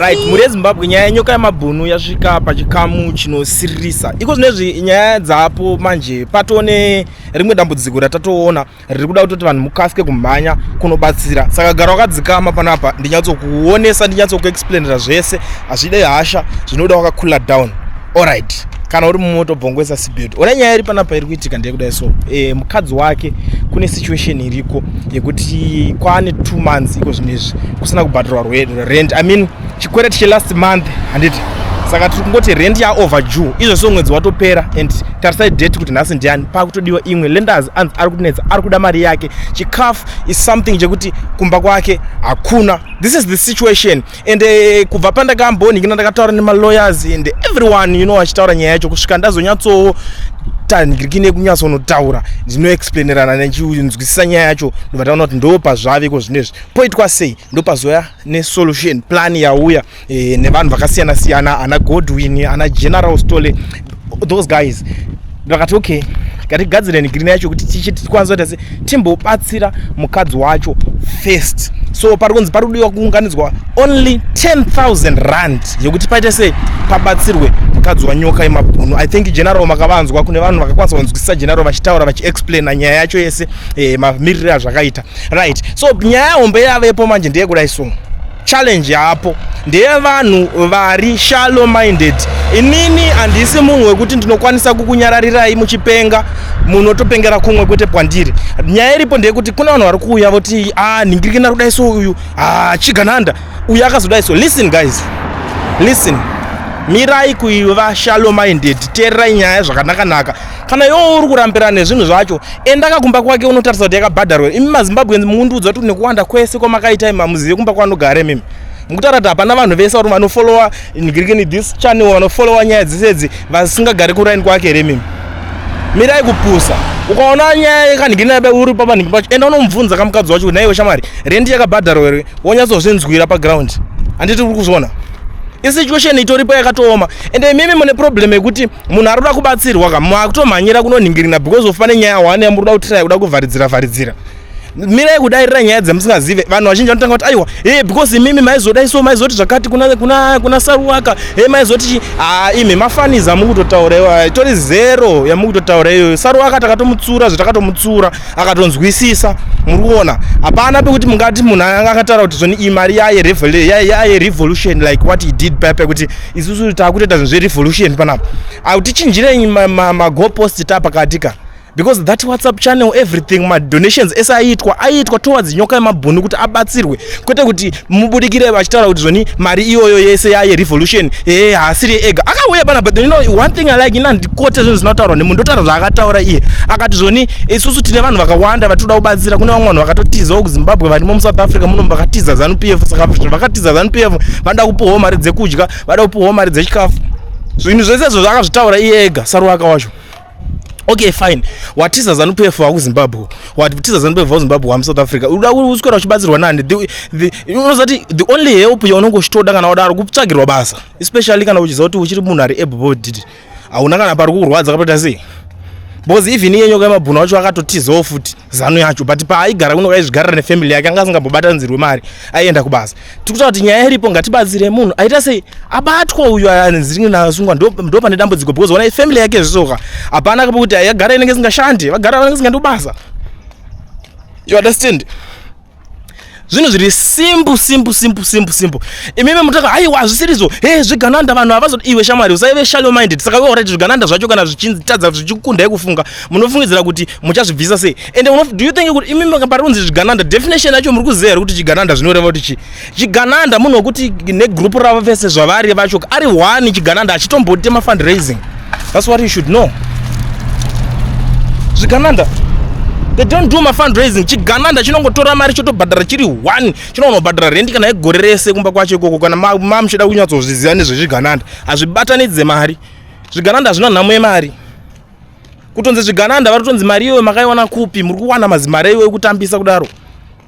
Right, mhuri yeZimbabwe, nyaya yenyoka yemabhunu yasvika pachikamu chinosiririsa. Iko zvinezvi nyaya dzapo manje patone rimwe dambudziko ratatoona riri kuda kutoti vanhu mukasike kumhanya kunobatsira. Saka gara wakadzikama panapa, ndinyatsokuonesa, ndinyatsokuexplainera zvese. Hazvide hasha, zvinoda wakacoola down. Alright, kana uri mumoto bhongoesa seatbelt. Ona nyaya iri panapa iri kuitika ndeyekudai so mukadzi wake kune situation iriko yekuti kwaane 2 months iko zvinezvi kusina kubhadharwa rent, I mean chikwereti chelast month, handiti? Saka tiri kungoti rent yaoverdue izvo, so mwedzi watopera and tarisai date kuti nhasi ndiani. Pakutodiwa imwe lenders anzi ari kunetsa, ari kuda mari yake. Chikafu is something chekuti kumba kwake hakuna. This is the situation and kubva pandakambonhingina ndakataura nemalawyers and everyone achitaura nyaya yacho kusvika ndazonyatso tangirikine kunyatsonotaura, ndinoexplainerana nechinzwisisa nyaya yacho, ndobva taona kuti ndo pazvaveko zvinezvi, poitwa sei. Ndopazoya nesolution plan yauya nevanhu vakasiyana siyana, ana Godwin, ana General Stole, those guys vakati okay, ngatigadzire ngirini yacho kuti tikwanise kuita se timbobatsira mukadzi wacho first. So pari kunzi pari kudiwa kuunganidzwa only 10,000 rand yekuti paite sei, pabatsirwe mukadzi wanyoka yemabhunu. I think General makavanzwa, kune vanhu vakakwanisa kunzwisisa General vachitaura, vachiexplaina nyaya yacho yese, mamiriro azvakaita. Right, so nyaya hombe yavepo manje ndeyekudai so challenge yapo ndeyevanhu vari shallow minded. Inini handisi munhu wekuti ndinokwanisa kukunyararirai muchipenga, munotopengera kumwe kwete kwandiri. Nyaya iripo ndeyekuti kune vanhu vari kuuya voti a nhingirikina kudai so, uyu a chigananda, uyu akazodai so. Listen guys, listen, mirai kuiva shallow minded, teererai nyaya zvakanaka-naka. Kana iwo uri kurambirana nezvinhu zvacho, enda kakumba kwake unotarisa kuti yakabhadharwa. Imi maZimbabweans mundiudza kuti nekuwanda kwese kwamakaita imi hamuzive kumba kwanogara. Imimi mukutaura kuti hapana vanhu vese vari vanofollowa ngirikini this channel, vanofollowa nyaya dzisedzi, vasingagari kuraini kwake here? Imimi mirai kupusa. Ukaona nyaya yekanhingirina uri papanhingi pacho, enda unomubvunza kamukadzi wacho kuti naiwe shamwari, rendi yakabhadharwa here? Wonyatsozvinzwira paground, handiti? Uri kuzviona isituation itoripo yakatooma. Ende imimi mune problem yekuti munhu ari kuda kubatsirwa ka, makutomhanyira kunonhingirina because of pane nyaya one yamuri kuda kutry kuda kuvharidzira vharidzira. Mirai kudairira nyaya dzamusingazive. Vanhu vazhinji vanotanga kuti aiwa e because imimi maizodai so, maizoti zvakati kuna Saruwaka, e maizoti ha. Imi mafaniza mukutotaura iwa itori zero yamukutotaura iyoyo. Saruwaka takatomutsura zvatakatomutsura, akatonzwisisa. Muri kuona hapana pekuti mungati munhu anga akataura kuti zvoni iyi mari yaye revolution, like what he did paya pekuti isusu taakutoita zvinhu zverevolution panapa. Autichinjirei magoalpost tapakati ka, because that WhatsApp channel, everything, madonations ese aiitwa, aiitwa towards nyoka yemabhunu kuti abatsirwe, kwete kuti mubudikire vachitaura kuti zvoni mari iyoyo yese yaye revolution. E haasiri ega akauya pana, but you know one thing I like, ina ndikote zvinhu zvinotaurwa nemunhu, ndotaura zvaakataura iye. Akati zvoni isusu tine vanhu vakawanda vatinoda kubatsira, kune vamwe vanhu vakatotizawo kuZimbabwe, varimo muSouth Africa muno, vakatiza ZANU PF. Saka vakatiza ZANU PF vanoda kupuhwawo mari dzekudya, vada kupuhwawo mari dzechikafu. Zvinhu zvese izvo zvakazvitaura iye ega Saruwaka wacho. Okay, fine, watiza ZANU PF wakuZimbabwe, watiza ZANU PF wakuZimbabwe, wamuSouth Africa, uda uswera uchibatsirwa nani? Unozati the only help yaunonge uchitoda kana wadaro kutsvagirwa basa, especially kana uchiziva kuti uchiri munhu ari able bodied, hauna kana pari kukurwadza kapota sei, because even iye nyoka yemabhunu wacho akatotizawo futi ZANU yacho, but paaigara kuno kaizvigarira nefamily yake, anga asingambobatanidzirwe mari, aienda kubasa. Tiri kutaura kuti nyaya iripo, ngatibatsire munhu aita sei, abatwa uyu anasungwa. Ndo pane dambudziko because ona family yake zvisoka hapana kapokuti yagara inenge isingashandi, vagara vanenge isingaendi kubasa. You understand? Zvinhu zviri simple, simple, simple, simple, simple. Imimi mutaka aiwa hazvisirizvo, he zvigananda vanhu havazo. Iwe shamwari, usaive shallow minded. Saka iwe alright, zvigananda zvacho kana zvichitadza zvichikundai kufunga, munofungidzira kuti muchazvibvisa sei? And do you think kuti imimi pari kunzi zvigananda, definition yacho muri kuziva here kuti chigananda zvinoreva kuti chii? Chigananda munhu wekuti negroup ravo vese zvavari vacho ari one chigananda achitomboite mafundraising. That's what you should know. Zvigananda, they don't do mafundraising. Chigananda chinongotora mari chotobhadhara chiri one, chinonobhadhara rendi kana yegore rese kumba kwacho ikoko. Kana mamuchida kunyatsozviziva nezvezvigananda, hazvibatanidze mari. Zvigananda hazvina nhamo yemari. Kutonzi zvigananda, vari kutonzi mari iyoyo makaiwana kupi? Muri kuwana mazimari iyoyo ekutambisa kudaro?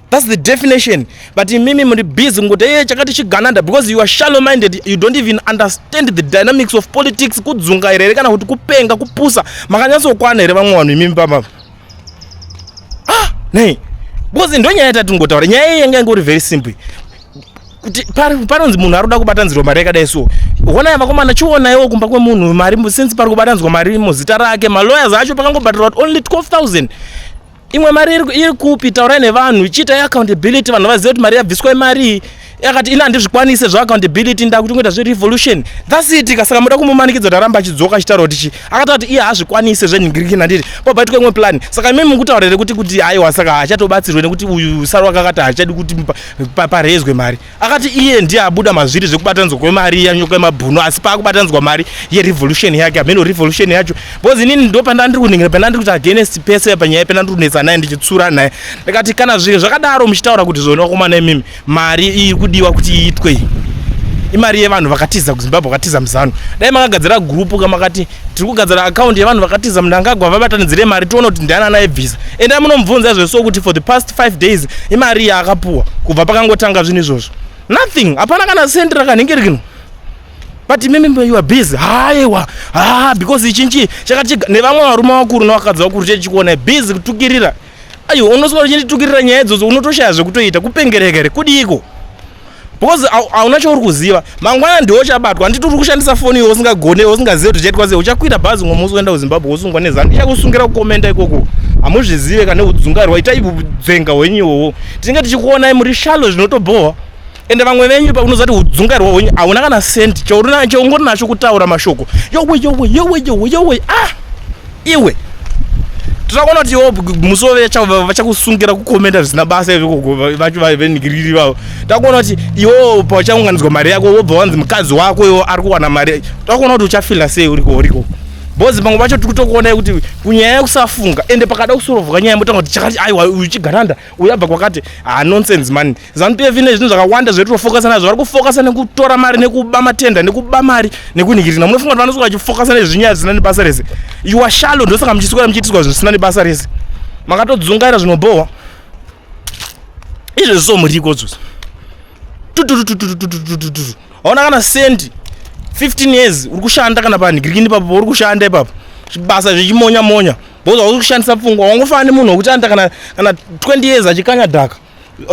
That's the definition. But imimi muri busy kungoti e chakati chigananda because you are shallow minded. You don't even understand the dynamics of politics. Kudzungaira here kana kuti kupenga, kupusa? Makanyatsokwana here vamwe vanhu imimi pamapa? Ah, nei, because ndo nyaya yatatingotaura. Nyaya iyi yanga ingori very simple. Kuti panonzi munhu ari kuda kubatanzirwa mari yakadai so, honai vakomana, chionaiwo kumba kwemunhu mari, since pari kubatanzwa mari muzita rake. Malawyers acho pakangobhatirwa kuti only 12,000. Imwe mari iri kupi? Taurai nevanhu, chiitai accountability, vanhu vazive kuti mari yabviswa imari yakati. Ina handizvikwanise zveaccountability, ndakuti ngoita zverevolution, that's it. Saka muda kumumanikidza kuti aramba achidzoka achitaura kuti chi? Akataura kuti iye haazvikwanise zvenhingirikini, handiti? Pabaitwa imwe plan. Saka imi mukutaura here kuti aiwa, saka haachatobatsirwe nekuti uyu Saru akati haachadi kuti parezwe mari? Akati iye ndiye abuda mazviri zvekubatanidzwa kwemari yanyoka yemabhunu, asi paakubatanidzwa mari yerevolution yake, hameno revolution yacho. Because inini ndo pandandiri kuningira, pandandiri kuti against pese panyaya, pandandiri kunetsa naye, ndichitsura naye, ndikati kana zvinhu zvakadaro muchitaura kuti zvona, vakomana imimi, mari iri kudiwa kuti iitwe imari yevanhu vakatiza kuZimbabwe, vakatiza muZANU. Dai makagadzira gurupu kamakati tiri kugadzira akaunti yevanhu vakatiza Mnangagwa, vabatanidzire mari, tione kuti ndiani anaibvisa. Endai munomubvunza izvozvo kuti for the past 5 days imari yaakapuwa kubva pakangotanga zvinhu izvozvo. Nothing, hapana kana sendi rakanhingirikino. But imimi you are busy, haiwa, ha, because ichinchi chakati nevamwe varume vakuru nevakadzi vakuru chechikuona busy kutukirira. Aiwa, unoswera uchinditukirira nyaya idzodzo, unotoshaya zvekutoita, kupengereka here, kudiko? Because hauna chauri kuziva. Mangwana ndiwo chabatwa, handiti? Uri kushandisa foni iwe usingagone, usingazivi kuti chaitwa sei. Uchakwira bhazi ngoma usi kuenda kuZimbabwe, wosungwa neZANU. Ichakusungira kukomenda ikoko. Hamuzvizive kana udzungairwa. Itai udzenga hwenyu iwowo, tinenge tichikuonai muri shallow zvinotobhohwa. Ende vamwe venyu unozati udzungairwa hwenyu hauna kana sendi chaungori nacho, kutaura mashoko yowe yowe yowe yowe yowe. Ah, iwe, tirakuona kuti iwo musi vachakusungira kukomenda zvisina basa ikoko vacho venhingiriri vavo. Takuona kuti iwo pachaunganidzwa mari yako, wobva wanzi mukadzi wako iwo ari kuwana mari. Takuona kuti uchafila sei uriko uriko, because pamwe pacho tiri kutokuonai kuti kunyaya yekusafunga. Ende pakada kusorovhwa nyaya, motanga kuti chakati, aiwa, uyu chigananda, uyu abva kwakati. Ha, nonsense man. ZANU PF ine zvinhu zvakawanda zvetofokasa nazvo. Vari kufokasa nekutora mari, nekuba matenda, nekuba mari, nekunhingirina. Munofunga kuti vanosvika vachifokasa nezvinyaya zvisina nebasa rese? You are shallow, ndosaka muchiswera muchiitiswa zvisina nebasa rese. Makatodzungaira zvinobhohwa izvezvi. So muriko izvozvo, tututututututututu, hauna kana sendi. 15 years uri kushanda kana panhingirikini ipapo, uri kushanda ipapo basa zvichimonya monya because hausi kushandisa pfungwa. Wangofanana nemunhu wekuti anoita kana 20 years achikanya dhaka,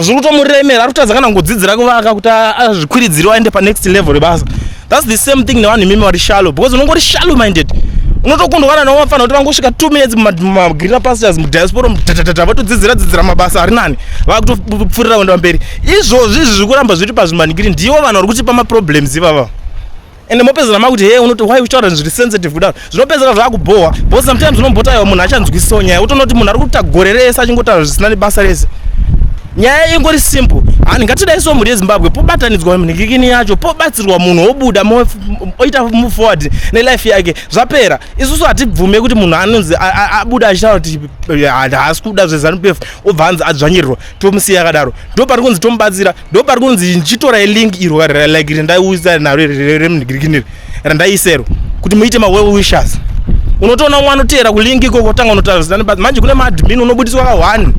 zviri kutomuremera, ari kutadza kana kungodzidzira kuvaka kuti azvikwiridzire aende panext level rebasa. That's the same thing nevanhu imimi vari shallow, because unongori shallow minded, unotokundwana navo vafanira kuti vangosvika 2 minutes mumagreener pastures mudiaspora mutatatata, vatodzidzira dzidzira mabasa ari nani, vakutopfuurira kuenda pamberi. Izvozvi izvi zviri kuramba zviri pazvimanikiri, ndivo vanhu vari kutipa maproblems ivava. Ende mopedzera makuti he, unoti why uchitaura zvinhu zviri sensitive kudaro? Zvinopedzera zvakubhohwa, because sometimes unomboti aiwa, munhu achanzwisisawo nyaya, utoona kuti munhu ari kuita gore rese achingotaura zvisina nebasa rese. Nyaya ingori simple hani, ngatidai so mhuri yeZimbabwe, pobatanidzwa mhingikini yacho, pobatsirwa munhu, wobuda, oita move forward nelife yake, zvapera. Isusu hatibvume kuti munhu anonzi abuda achitaura kuti haasi kuda zveZANU PF, obva anzi adzvanyirirwa, tomusiya akadaro. Ndo pari kunzi tomubatsira, ndo pari kunzi ndichitorai link iro like randaiuisa naro remunhingirikiniri randaisero kuti muite mawell wishers. Unotoona umwe anoteera kulink ikoko, tanga unotaura zvisina nebasa. Manje kune maadmin, unobudiswa ka1,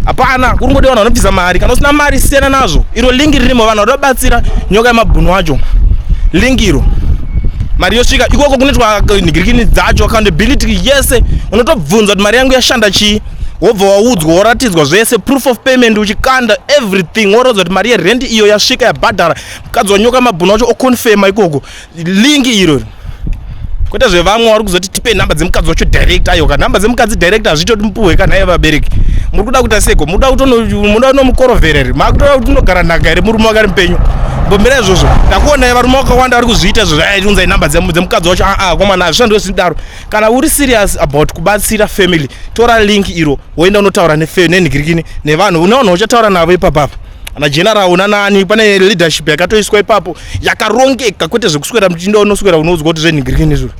hapana kuri ngodiwa vanhu vanobvisa mari. Kana usina mari, siyana nazvo. Iro link ririmo, vanhu vanoda kubatsira nyoka yemabhunu wacho, link iro, mari yosvika ikoko, kunoitwa nhingirikini dzacho, accountability yese. Unotobvunza kuti mari yangu yashanda chii, wobva waudzwa, woratidzwa zvese, proof of payment, uchikanda everything, woratidzwa kuti mari yerendi iyo yasvika, yabhadhara mukadzi wanyoka mabhunu wacho, oconfirma ikoko. Link iro, kwete zvevamwe vari kuzoti tipe nhamba dzemukadzi wacho direct. Ayo nhamba dzemukadzi direct hazviiti kuti mupuhwe. Kana iye vabereki muri kuda kuita seko, muda muda kunomukorovhera here? Makutoda kuti unogara nhaka here murume wakari mupenyu? Mbomera izvozvo. Ndakuonai varume vakawanda vari kuzviita izvozvo, ai, unzai nhamba dzemukadzi wacho. Aa, komana, hazvishandiwe zvidaro. Kana uri serious about kubatsira family, tora link iro, woenda unotaura nenhingirikini nevanhu, une vanhu uchataura navo ipapapa, ana general, una nani. Pane leadership yakatoiswa ipapo yakarongeka, kwete zvekuswera muchinda unoswera unoudzwa kuti zvenhingirikini izvo,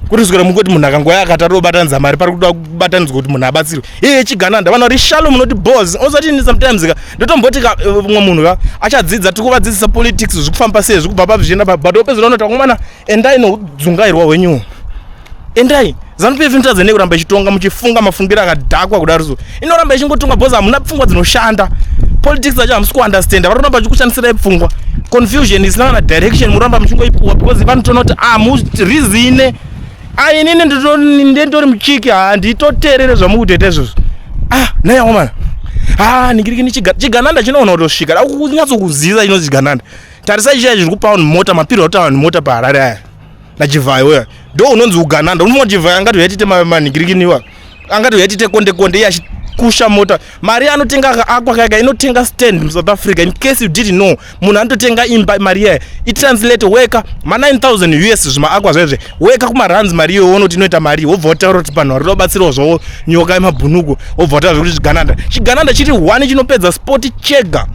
kuti kuswera mungoti munhu akangoya akati atobatanidza mari, pari kuda kubatanidzwa kuti munhu abatsirwe. Iye chigananda, vanhu vari shallow, munoti bos osati. Sometimes ka ndotomboti ka mumwe munhu ka achadzidza, tiri kuvadzidzisa politics, zvikufamba sei, zvikubva papi, zvichienda papi, but wopedzera unoti akomana, endai noudzungairwa hwenyuwo, endai. ZANU PF inotadza nei kuramba ichitonga muchifunga mafungiro akadhakwa kudaro? So inoramba ichingotonga because hamuna pfungwa dzinoshanda. Politics dzacho hamusi kuunderstanda. Vari kuramba vachikushandisirai pfungwa, confusion isina kana direction, muramba muchingoipuwa because vanotoona kuti hamurizine. Ainini ndendori muchiki, handitoteerere zvamukutoita izvozvo. Ah, nai akomana, Ha, ningirikini, chigananda chinoona kutosvika da kunyatsokuziva chinonzi chigananda. Tarisai chiya chiri kupa vanhu mota, mapirwa kuti vanhu mota paHarare aya naChivhayo uya, ndo unonzi ugananda. Unofunga kuti Chivhayo angati uyatite manhingirikiniwa, angati uyatite konde konde, iye achikusha mota? Mari anotenga aqua kaka inotenga stand muSouth Africa. In case you didn't know, munhu anototenga imba mari iyaya. Itranslate weka ma9000 US, zvimaaqua zvaizve, weka kumarands mari iyoyo, unoti inoita mari. Wobva wataura kuti vanhu vari kubatsirawo zvavo nyoka yemabhunuku, wobva wataura zvekuti chigananda, chigananda chiri one chinopedza sport chega.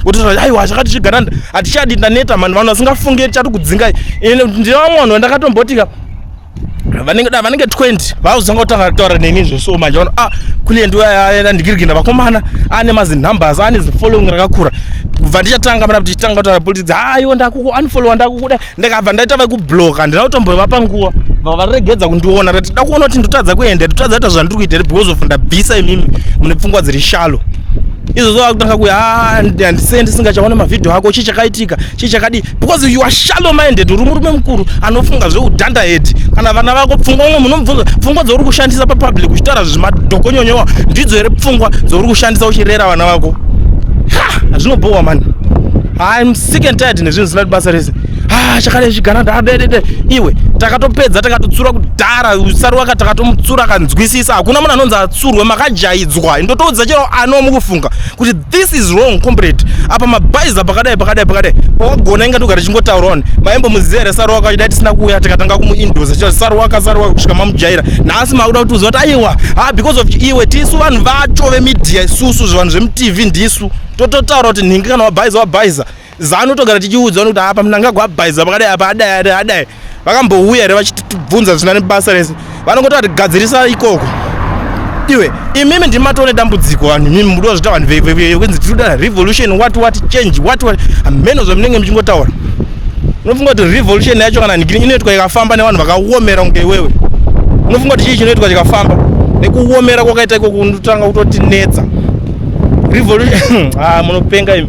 Wototaura, "Aiwa, zvakati chigananda hatichadi, ndaneta mani." Vanhu vasingafungi, chati kudzingai. Ndine vamwe vanhu vandakatombotika vanenge da vanenge 20 vauzanga kutanga kutaura neni zveso. Manje vano, ah, kule ndiyo ndigirigina vakomana, ane mazinumbers, ane zifollowing rakakura. Kubva ndichatanga mana tichitanga kutaura politics, aiwa, ndakuku unfollowa, ndakukuda. Ndakabva ndaita vekubloka, ndina kutombovapa nguva, varegedza kundiona. Rati da kuona kuti ndotadza kuenda, ndotadza kuita zvandiri kuita here because of ndabvisa imimi mune pfungwa dziri shallow. Izvozvo vakutanga kuya, "Handisei ndisingachaona mavhidhio ako, chii chakaitika, chii chakadii?" Because you are shallow minded. Uri murume mukuru anofunga zveudhanda head. Kana vana vako pfungwa, umwe munomubvunza, pfungwa dzauri kushandisa papublic uchitaura zvimadhokonyonyowa ndidzo here pfungwa dzauri kushandisa uchirera vana vako? Ha, zvinobhowa mani. I'm sick and tired nezvinhu zvisina basa rese. Ah, chakadai chigananda adedede. Iwe, takatopedza, takatotsura kudhara. Usari takatomutsura akanzwisisa. Hakuna munhu anonzi atsurwe, makajaidzwa. Ndotoudza chero ano mukufunga kuti this is wrong, comrade. Apa mabhaiza pakadai, pakadai, pakadai, pawagona inga togara tichingotaurawo. Maimbomuziva here Saruwaka? Chidai tisina kuuya tikatanga kumuindosa chiro Saruwaka, Saruwaka, kusvika mamujaira. Nhasi makuda kutiudza kuti aiwa, ha, because of iwe. Tisu vanhu vacho vemedia, isusu zvanhu zvemuTV, ndisu tototaura kuti nhingi kana wabhaiza, wabhaiza. Zanu togara tichiudza kuti apa Mnangagwa abhaiza pakadai, apa adai, adai, adai. Vakambouya here vachitibvunza zvisina nebasa rese? Vanongoti gadzirisa ikoko. Iwe, imimi ndimi matone dambudziko. Vanhu imimi muda kuzviita vanhu vekunzi tiri revolution, what what, change, what what, hameno zvamunenge muchingotaura. Unofunga kuti revolution yacho kana nigiri inoitwa ikafamba nevanhu vakaomera kunge iwewe? Unofunga kuti chii chinoitwa chikafamba nekuomera kwakaita ikoko? Unotanga kutotinetsa revolution. Ah, munopenga imi.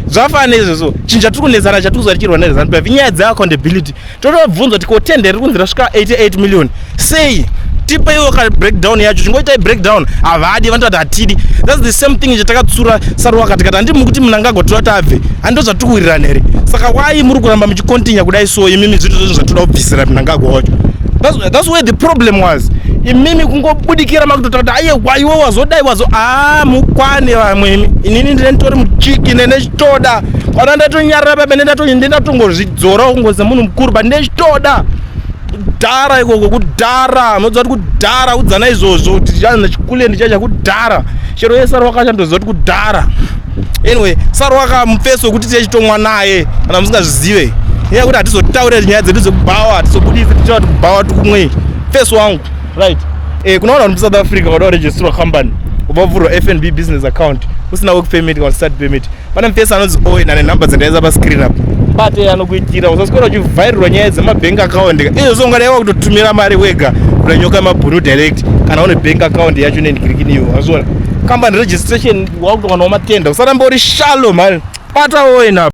Zvafana izvozvo. Chinhu chatiri kunetsana, chatiri kuziva tichirwa neZANU PF, inyaya dzeaccountability. Totobvunzwa kuti kotender riri kunzi rasvika 88 million sei? Tipeiwo ka breakdown yacho, chingoitai breakdown. Havadi, vanotati hatidi. That's the same thing chatakatsura Saruwaka, tikati handi mukuti Mnangagwa toda kuti abve, hando zvatiri kuwirirana here? Saka wai muri kuramba muchikontinya kudai? So imimi zvito zvezvo zvatoda kubvisira Mnangagwa wacho. That's where the problem was. Imimi kungobudikira makutotaura kuti aiwa, iwe wazodai, wazo a mukwane vamwe imi. Inini ndine nditori muchiki, nendechitoda kana ndatonyarara pabe, ndendatongozvidzora kungoze munhu mukuru, but ndechitoda kudhara ikoko, kudhara. Munoziva kuti kudhara, udzana izvozvo kuti chanza chikule ndichacha kudhara. Chero ye Saruwaka achandoziva kuti kudhara. Anyway, Saruwaka mufeso wekuti tichitomwa naye, kana musingazvizive, nyaya yekuti hatizotaure nyaya dzedu dzekubhawa, hatizobudisi tichava kuti kubhawa tikumwei. Feso wangu, right? Kuna vanhu vari muSouth Africa vada kuregisterwa company, ubva wavhurwa FNB business account usina work permit kana study permit. Pane mufesi anonzi Owen, ane nhamba dzandaisa pascreen apo. Bate anokuitira, usaswera uchivhairirwa nyaya dzemabank account. Izvozvo ungadai wakutotumira mari wega kuna nyoka yemabhunu direct, kana une bank account yacho nenhikirikiniyo. Wazviona, company registration wakutowanawo matenda. Usaramba uri shallow mani, bata Owen apa.